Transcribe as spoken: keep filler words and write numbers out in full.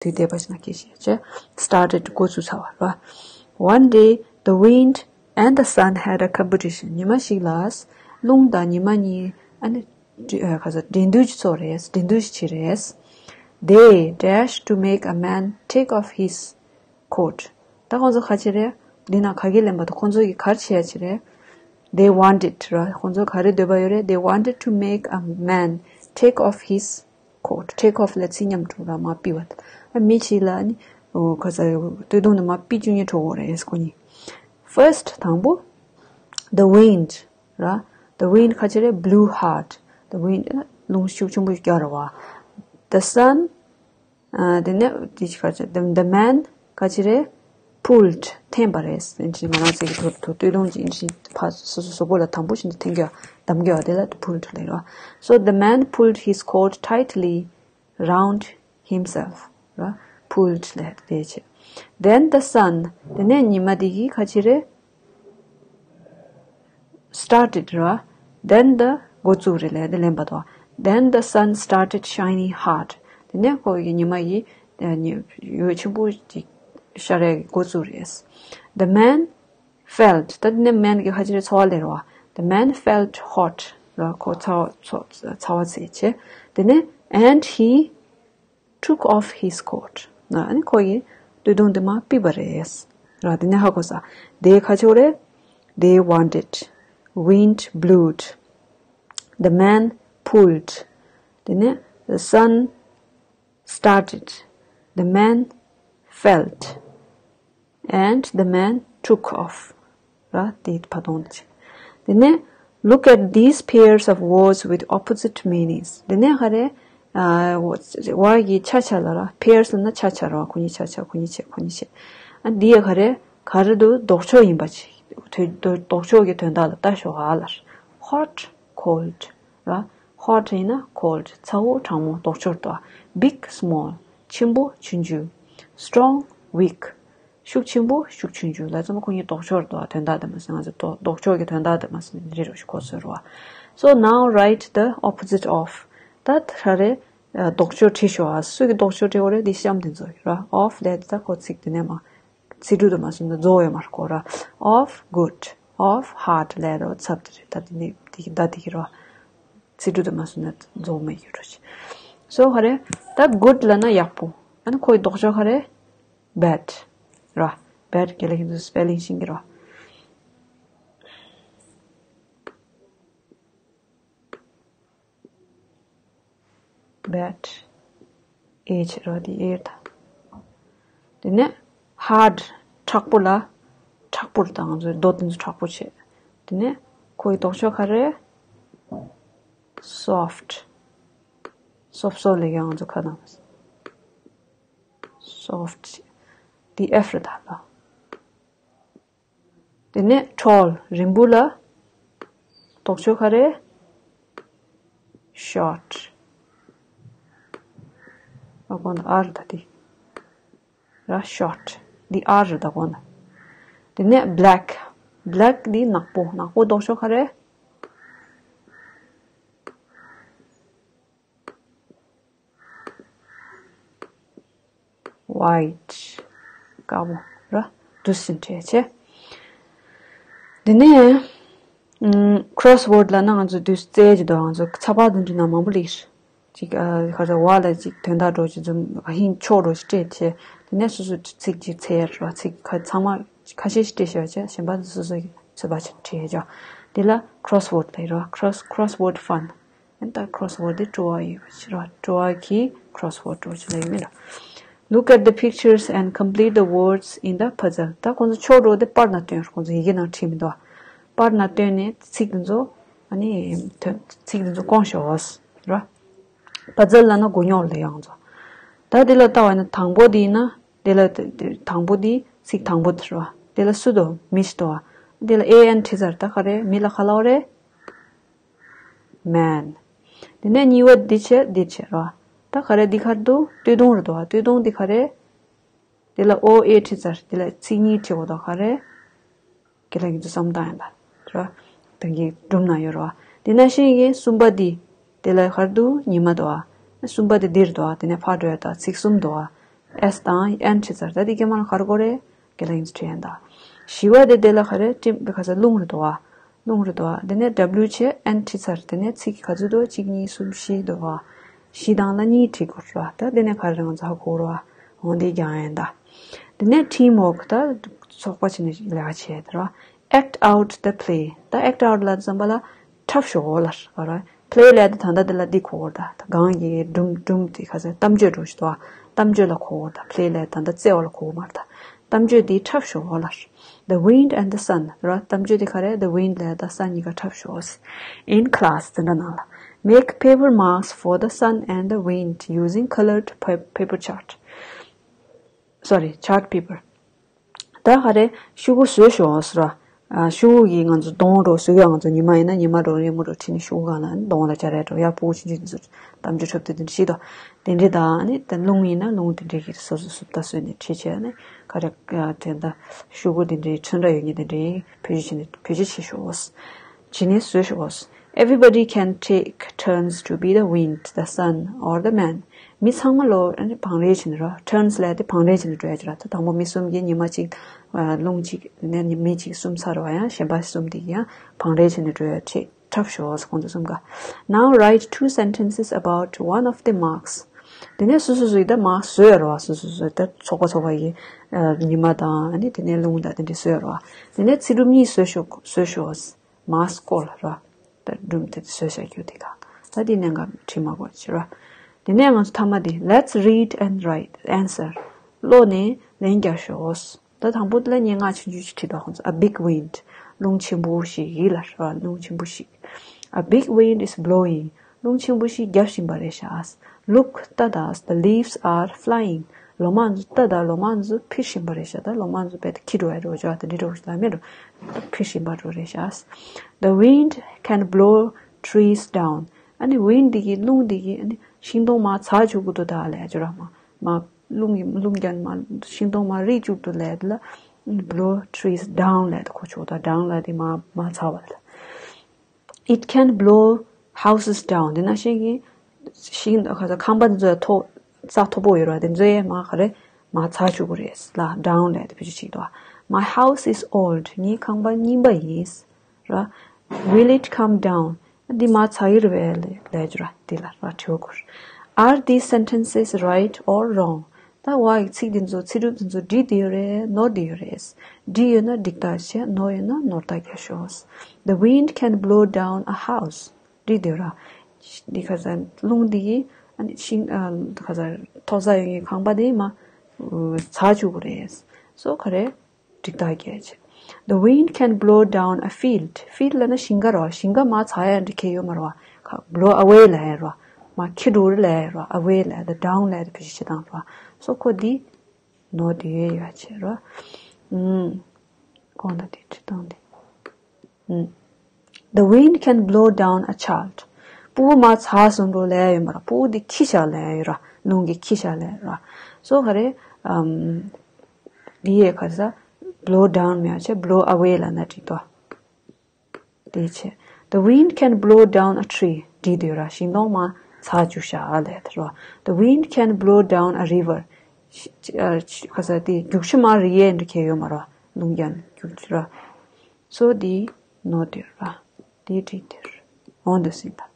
དུས་འདས་པ་ཞིག་ན་སྐད་ཆ་བཤད་བྱས། Started འགོ་བཙུགས་ཚར་བ་རེད་བ། One day, the wind and the sun had a competition. ཉི་མ་ཞིག་ལ་རླུང་དང་ཉི་མ་གཉིས་ཨ་ནི་ཨ་ག་ཚོད་འགྲན་བསྡུར་ཅིག་ཚོགས་རེད། འགྲན་བསྡུར་ཞིག་བྱས་རེད། They dashed to make a man take off his coat. ད་ཁོང་ཚོ་ག་ཅི་རེད། འདི་ན་ག་གེ་ལེན་པ་དང་ཁོང་ཚོ་གི་ག་རེ་བྱས་ཡ་ཅི་རེད། They wanted ར། ཁོང་ཚོ་ག་རེ་འདོད་པ་ཡོད་རེད། They wanted to make a man take off his coat. Take off ལ་ཚིག་མཉམ་དུ་ར་མར་ཕུད་པ། ཨ་མི་ཞིག་ལ་ནི་ཨོ་ག་ས་སྟོད་ཐུང་དེ་མར་ཕུད་བཅུག་ཉེན་འགྲོ་གི་རེད་ཁོ་གཉིས། First དང་པོ། The wind ར། The wind ག་ཅི་རེད། Blew hard. The wind རླུང་ཤུགས་ཆེན་པོ་རྒྱག་རེད་བ། The sun དེ་ནས་དེ་ཅི་ག་ཅི། the, the man ག་ཅི་རེད། Pulled འཐེན་པ་རེད། དེ་ཅི་ང་རང་ཚོའི་གི་དུ་དུ་སྟོད་ཐུང་ཅི་ཨིན་ཞིག་ཕ་སོ་སོ་གཟུགས་པོ་ལ་དམ་པོ་ཞིག་འཐེན་གྱི་བ་བསྡམ་གྱི་བ་དེ་ལ་pulled ལབ་རེད་བ། So the man pulled his coat tightly round himself ར། Pulled ལབ་དེ་བྱས། Then the sun དེ་ནས་ཉི་མ་དེ་གི་ག་ཅི་རེད། Started ར། Then the འགོ་བཙུགས་རེད་ལབ་དེ་ལེན་པ་དང་། Then the sun started shining hard. དེ་ནས་ཁོ་གི་ཉི་མ་ཡི་འོད་ཆེན་པོ་ཅིག་ཤར་ཡ་གི་འགོ་བཙུགས་རེད། The man felt ད་དེ་ནས་man གི་ཁ་ཅིག་རེ་ཚོར་བ་ལེན་རོ། The man felt hot ར། ཁོ་ཚ་བ་ཚ་བ་ཚ་བ་ཚེ་བྱས། དེ་ནས་and he took off his coat. ཨ་ནི་ཁོ་ཡི་སྟོད་ཐུང་དེ་མར་ཕུད་པ་རེད། ར་དེ་ནས་ཧ་གོ་ས། They ག་ཅི་རེད། They wanted. Wind blew. The man pulled. དེ་ནས the sun started. The man felt. And the man took off. ར་དེའི་ཕ་དོང་དེ་བྱས། དེ་ནས་look at these pairs of words with opposite meanings. དེ་ནས་ག་རེ། ཨ་word གི་ཆ་ཆ་ལ་ར། pairs ལབ་ན་ཆ་ཆ་ར། ཁོ་གཉིས་ཆ་ཆ། ཁོ་གཉིས་བྱས། ཁོ་གཉིས་བྱས། ཨ་འདི་ཡ་ག་རེ། ག་རེ་འདུག་ལྡོག་ཕྱོགས་ཡིན་པ་ཅིག་དོ་དོ་ལྡོག་ཕྱོགས་ཀྱི་དོན་དག་ལ་ལྟ་ཞོག་ཨ་ལ། Hot, cold ར། Hot ཡིན་ན་cold ཚ་བོ་གྲང་མོ་ལྡོག་ཕྱོགས་དོ། Big, small ཆེན་པོ་ཆུང་ཆུང་། Strong, weak ཤུགས་ཆེན་པོ་ཤུགས་ཆུང་ཆུང་ལ་ཙམ་ཁོ་གཉིས་ལྡོག་ཕྱོགས་རེད་དོ། དོན་དག་དེ་མ་ཟིན་ང་ཚོ་ལྡོག་ལྡོག་ཕྱོགས་ཀྱི་དོན་དག་དེ་མ་ཟིན་རེ་རེ་ཞིག་གོ་སོང་རོ། So now write the opposite of. ད་ཧ་རེ་ལྡོག་ཕྱོགས་བྲིས་ཤོག་ཨ། སུ་གི་ལྡོག་ཕྱོགས་བྲིས་འོ་རེད། འདི་གཤམ་དེ་ཚོ་ར། Of ལས་ད་ཁོ་ཚིག་དེ་ནས་མ་ཚིག་འབྲུ་དེ་མ་ཟིན་ན་རྫོགས་ཡོད་མ་རེད་གོ་ར། Of, good, of, hard ལས་རོ་ཚབ་དེ་རེད། ད་དེ་ནས་དེ་གི་ད་དེ་གི་རོ། ཚིག་འབྲུ་དེ་མ་ཟིན་ན་རྫོགས་མེད་ཡོད་རོ་ཅི། So ཧ་རེ་ད་good ལབ་ན་ཡག་པོ། ཨ་ནི་ཁོའི་ལྡོག་ཕྱོགས་ག་རེ། Bad ར། Bad རྒན་ལགས་ཁྱེད་ཚོ་spelling ཤེས་ཀྱི་ར། Bad ཨེ་བྱས་ར། དེ་ཨེ་ད། དེ་ནས་hard མཁྲེགས་པོ་ལ་མཁྲེགས་པོ་རེད་ད། ང་ཚོའི་རྡོ་དེ་ཚོ་མཁྲེགས་པོ་བྱས། དེ་ནས་ཁོའི་ལྡོག་ཕྱོགས་ག་རེ། Soft སོབ་སོབ་ལབ་ཀྱི་ང་ཚོ་ཁ་ནང་། Soft དེ་F རེད་ད་ལ། དེ་ནས་tall རིང་པོ་ལ་ལྡོག་ཕྱོགས་ག་རེ། Short ཨ་གོང་ལ་R ད་དེ་ར། Short འདི་R རེད་ད་གོང་ལ། དེ་ནས་black black འདི་ནག་པོ། ནག་པོ་ལྡོག་ཕྱོགས་ག་རེ། White དཀར་པོ་ར། འདུག་སེ་བྲིས་བྱས། དེ་ནས་ཨམ་crossword ལབ་ན་ང་ཚོ་དུས་རྩལ་གྱི་དོ། ང་ཚོ་ཚགས་པར་དུ་འབྲི་ན་མང་པོ་ལེགས། ཅིག་ཨ་ག་ཚོད་བ་ལ་ཅིག་དོན་དག་འགྲོ་ཅིག་འཛོམས་ཧིན་ཕྱོགས་འགྲོ་ཅིག་སྤྲད་བྱས། དེ་ནས་སོ་སོ་ཚིག་ཅིག་འཚོལ་ཡ་ར། ཚིག་ཁ་ཚང་མ་ཁ་ཤས་ཤིག་སྤྲད་བྱས་བྱས། གཞན་པ་སོ་སོ་གི་ཚོད་པ་ཅིག་བྲིས་བྱས། དེ་ལ་crossword ལབ་ར། Cross crossword fun ཨན་ད་crossword དེ་སྤྲོ་བ་ཡོད་པ་ཅིག་ར། སྤྲོ་བ་གི་crossword འགྲོ་ཅིག་ལ་ཡོད་མེད་ར། Look at the pictures and complete the words in the puzzle. ད་ཁོང་ཚོ་ཕྱོགས་འགྲོ་དེ་པར་ནང་སྟོན་ར། ཁོང་ཚོ་ཡི་གེ་ནང་བྲིས་མི་འདུག་པར་ནང་སྟོན་ནས་ཚིག་དེ་ཚོ་ཨ་ནི་དོན་ཚིག་དེ་ཚོ་སྐོང་ཤོག་ར། puzzle ལབ་ན་མགོ་རྙོག་ལབ་ཡ་ང་ཚོ། ད་དེ་ལ་ལྟ་བ་ཡིན་ན་དང་པོ་དེ་ཡིན་ན་དེ་ལ་དེ་དེ་དང་པོ་དེ་ཚིག་དང་པོ་དེ་ར། དེ་ལ་སུ་འདུག་མི་ཞིག་འདུག་བ། དེ་ལ་A N བྲིས་ཚར། ད་ག་རེ་མི་ལ་ག་ལབ་རེད། Man དེ་ནས་གཉིས་པ་འདི་བྱས་འདི་བྱས་ར། ད་ག་རེ་འདི་ག་རེ་འདུག་སྟོད་ཐུང་རེད་འདུག་བ། སྟོད་ཐུང་འདི་ག་རེ། དེ་ལ་O A བྲིས་ཚར། དེ་ལ་ཚིག་གཉིས་བྲིས་དགོས་འདུག་ག་རེ། ཁྱེད་རང་གིས་ཚོ་བསམ་སྟངས་ཡིན་ད་ར། ད་གིན་སྒྲུང་ནང་ཡོད་ར་བ། དེ་ནང་བཞིན་གྱི་གསུམ་པ་འདི། དེ་ལ་ག་རེ་འདུག་ཉི་མ་འདུག་བ། གསུམ་པ་དེ་འདིར་འདུག་བ། དེ་ནས་ཕར་འགྲོ་ཡ་ད་ཚིག་གསུམ་འདུག་བ། S དང་N་བྲིས་ཚར། ད་འདི་སྐྱེ་མ་ལ་ག་རེ་དགོས་རེད། སྐྱེ་ལ་ཡིན་ཚུལ་བྲིས་ཡིན་ད། བཞི་བ་དེ་དེ་ལ་ག་རེ་ཊིམ་ག་ས་རླུང་རེད་དོ་བ། རླུང་རེད་དོ་བ། དེ་ནས་W་བྱས་N་བྲིས་ཚར། དེ་ནས་ཚིག་ག་ཚོད་དོ། གཅིག་གཉིས་གསུམ་བཞི་དོ་བ། བཞི་དང་ལ་གཉིས་བྲིས་དགོས་རེད་བ། ད་དེ་ནས་ག་རེ་ང་ཚོ་ཧ་གོ་རེད་བ། འོ་འདི་རྒྱག་ཡིན་ད། དེ་ནས་teamwork ད་ཚོགས་པ་བྱས་ནས་ལས་ཀ་བྱས་དེ་རེད་བ། Act out the play ད་act out ལ་ཙམ་པ་ལ་འཁྲབ་ཤོག་ལ་ར། play ལ་དེ་ད་ལྟ་དེ་ལ་འདི་གོ་བར་ད་ད་གང་གི་སྒྲུང་སྒྲུང་དེ་ག་ཚོད་གཏམ་བརྗོད་འགྲོ་ཞིག་ཏོ། གཏམ་བརྗོད་ལ་གོ་བར་ད་play ལ་ད་ད་རྩེ་བ་ལ་གོ་མར་ད་གཏམ་བརྗོད་འདི་འཁྲབ་ཤོག་ལ། The wind and the sun ར། གཏམ་བརྗོད་དེ་ག་རེ། The wind ལ་ད་sun གཉིས་ཀ་འཁྲབ་ཤོག in class དེ་འདྲ་ནང་ལ། Make paper marks for the sun and the wind using colored pa- paper chart. Sorry, chart paper. ད་ག་རེ་ཤོག་གུ་བཟོས་ཤོག་ཟེར་བ། ཤོག་གུ་གི་ང་ཚོ་གདོང་འགྲོ་བཟོས་ཡ། ང་ཚོ་ཉི་མ་ཡིན་ན་ཉི་མ་འགྲོ། རི་མོ་འགྲོ་བྲིས་ནས་ཤོག་གུ་སྒང་ལ་གདོང་ལ་སྦྱར་ཡ་འགྲོ་ཡ། ཕྲུ་གུ་ཆུང་ཆུང་དེ་ཚོ་གཏམ་བརྗོད་འཁྲབ་དེ་དེ་འདྲ་ཞིག་དོ། དེ་འདྲ་དང་ཨ་ནི་ད་རླུང་ཡིན་ན་རླུང་དེ་འདྲ་གི་སོ་སོ་སོ་ད་བཟོས་ནས་བྲིས་བྱས་ནས་ག་རེ་དེ་འདྲ་ཤོག་གུ་དེ་འདྲའི་ཚོན་ཁྲ་ཡོད་མཁན་དེ་འདྲའི་བེད་སྤྱོད་བྱས་ནས་བེད་སྤྱོད་བྱེད་ཤོག་བྱས་ནས་བཟོས་ཤོག Everybody can take turns to be the wind, the sun, or the man. མི་ཚང་མ་ལོ་ཨ་ནི་བང་རེ་བྱས་ནས་རོ། turns ལབ་དེ་བང་རེ་བྱས་ནས་འགྲོ་ཡ་ཅིག་ར། ད་དང་པོ་མི་གསུམ་གྱིས་ཉི་མ་གཅིག་རླུང་གཅིག་ནས་མི་གཅིག་གསུམ་ཚར་བ་ཡང་གཞན་པ་གསུམ་དེ་གིས་ཡང་བང་རེ་བྱས་ནས་འགྲོ་ཡ་ཅིག་འཁྲབ་ཤོག་ཁོང་ཚོ་གསུམ་ཀ Now write two sentences about one of the marks. དེ་ནས་སོ་སོ་སོ་ཡི་ད་marks བཟོས་ཡ་རོ། སོ་སོ་སོ་ད་ཚོགས་པ་ཚོགས་པ་ཡི་ཉི་མ་དང་ཨ་ནི་དེ་ནས་རླུང་དང་དེ་འདྲ་བཟོས་ཡ་རོ། དེ་ནས་ཚིག་གྲུབ་གཉིས་བཟོས་ཤོག་བཟོས་ཤོག་མ་སྐོར་ར། ད་སྒྲུང་དེ་བཟོས་བཞག་རྒྱུ་དེ་ག་ད་དེ་ནས་འགའ་བྲིས་མ་དགོས་ཕྱིར་ར། དེ་ནས་ང་ཚོ་མཐའ་མ་དེ། Let's read and write answer. ཀློག་ནས་ལན་རྒྱག་ཤོག་ད་དང་པོ་དེ་ལ་སྙན་ངག་ཆུང་ཆུང་ཞིག་བྲིས་འདུག་ཁོང་ཚོ། A big wind. རླུང་ཆེན་པོ་ཞིག་ཡིན་ལ་ར། རླུང་ཆེན་པོ་ཞིག A big wind is blowing. རླུང་ཆེན་པོ་ཞིག་རྒྱབ་བཞིན་པ་རེད་ཤག Look, ལྟ་དང་། The leaves are flying. ལོ་མ་ཚོ་ལྟ་དང་། ལོ་མ་ཚོ་འཕུར་བཞིན་པ་རེད་ཤག་ད་ལོ་མ་ཚོ་རྦད་དེ་འཁྱེར་འགྲོ་ཡ་རེད་བ། ཅོ་ཨ་དེ་འདྲ་འགྲོ་ཞིག་ལ་མེད་འགྲོ། འཕུར་བཞིན་པ་འགྲོ་རེད་ཤག The wind can blow trees down. ཨ་ནི་wind འདི་གིས། རླུང་འདི་གིས་ཨ་ནི་ཤིང་སྡོང་མར་འཛག་བཅུག་གི་འདུག་ད་ལབ་ཡ་ཅོ་ར། མ་མ་རླུང་གིས། རླུང་རྒྱབ་ནས་མར་ཤིང་སྡོང་མར་རིག་བཅུག་འདུག་ལབ་ཡ་དེ་ལ་blow trees down ལབ་ཡ་དེ་གོ་ཆོག་ད་down ལབ་ཡ་དེ་མར་མར་འཛག་པ་དེ་ལ། It can blow houses down. དེ་ནང་བཞིན་གྱི་ཤིང་ཁ་ས་ཁང་པ་འདི་ཚོ་ཡང་མཐོ། ས་མཐོ་པོ་ཡོད་ར། དེ་ཚོ་ཡང་མར་ག་རེ་མར་འཛག་བཅུག་གི་རེད་ལ། down ལབ་དེ་བེད་སྤྱོད་བྱེད་ཀྱི་འདུག My house is old. ངའི་ཁང་པ་རྙིང་པ་ཡིན་ར། Will it come down? འདི་མར་འཛག་གི་རེད་པས་ལབ་རྒྱུ་ར། འདི་ལ་ར་དྲི་བ་བཀོད། Are these sentences right or wrong? ད་འོག་གི་ཚིག་འདི་ཚོ། ཚིག་གྲུབ་འདི་ཚོ་འགྲིག་བསྡད་ཡོད་རེད། ནོར་བསྡད་ཡོད་རེད། འགྲིག་ཡོད་ན་འགྲིག་ཐག་བྱས། ནོར་ཡོད་ན་ནོར་ཐག་བཅད་ཤོག The wind can blow down a house. འགྲིག་བསྡད་ཡོད་ར། འདི་ཁ་ས་རླུང་འདི་གིས་ཨ་ནི་ཤིང་ཨ་ཁ་ས་མཐོ་ས་ཡོད་མཁན་ཁང་པ་འདི་མར་འཛག་བཅུག་གི་རེད། སོ་ག་རེ། འགྲིག་ཐག་བཅད་བྱས། The wind can blow down a field. Field ལབ་ན་ཞིང་ཁ་ར། ཞིང་ཁ་མར་འཛག་ཡ་འདི་གས་ཡོད་མ་རེད་བ། ཁ་blow away ལབ་ཡ་ར། མར་འཁྱེར་འགྲོ་རེད་ལབ་ཡ་ར། away ལབ་ཡ་དང་down ལབ་ཡ་དེ་བེད་སྤྱོད་བྱེད་སྟངས་ར། སོ་ཁོ་འདི་ནོར་བསྡད་ཡོད་བྱས་ར། ཨུམ། གོང་ལ་དེ་བྲིས་སྟངས་དེ། ཨུམ། The wind can blow down a child. སྤུ་གུ་མར་འཛག་སོང་འགྲོ་ལབ་ཡ་ཡོད་མ་རེད། སྤུ་གུ་འདི་འཁྱེར་བཞག་ལབ་ཡ་ཡོད་ར། རླུང་གིས་འཁྱེར་བཞག་ལབ་ཡ་ར། སོ་ག་རེ། ཨམ། འདི་ཡས་ཁ་ས་blow down མེད་བྱས་blow away ལབ་ན་འགྲིག་འདུག་དེ་བྱས། The wind can blow down a tree. འགྲིག་བསྡད་ཡོད་ར། ཤིང་སྡོང་མར་འཛག་བཅུག་ཤག་ལབ་དེ་ར། The wind can blow down a river. ཤ- ཨ་ཤ- ཁ་ས་དེ་རྒྱུག་ཤིང་མར་རིལ་ཡས་འདི་གས་ཡོད་མ་རེད་བ། རླུང་རྒྱབ་ནས་རྒྱུག་ཤིང་ར། སོ་འདི་ནོར་བསྡད་ཡོད་ར། འདི་འགྲིག་བསྡད་ཡོད་ར། འོ་འདི་ཟིན་ད།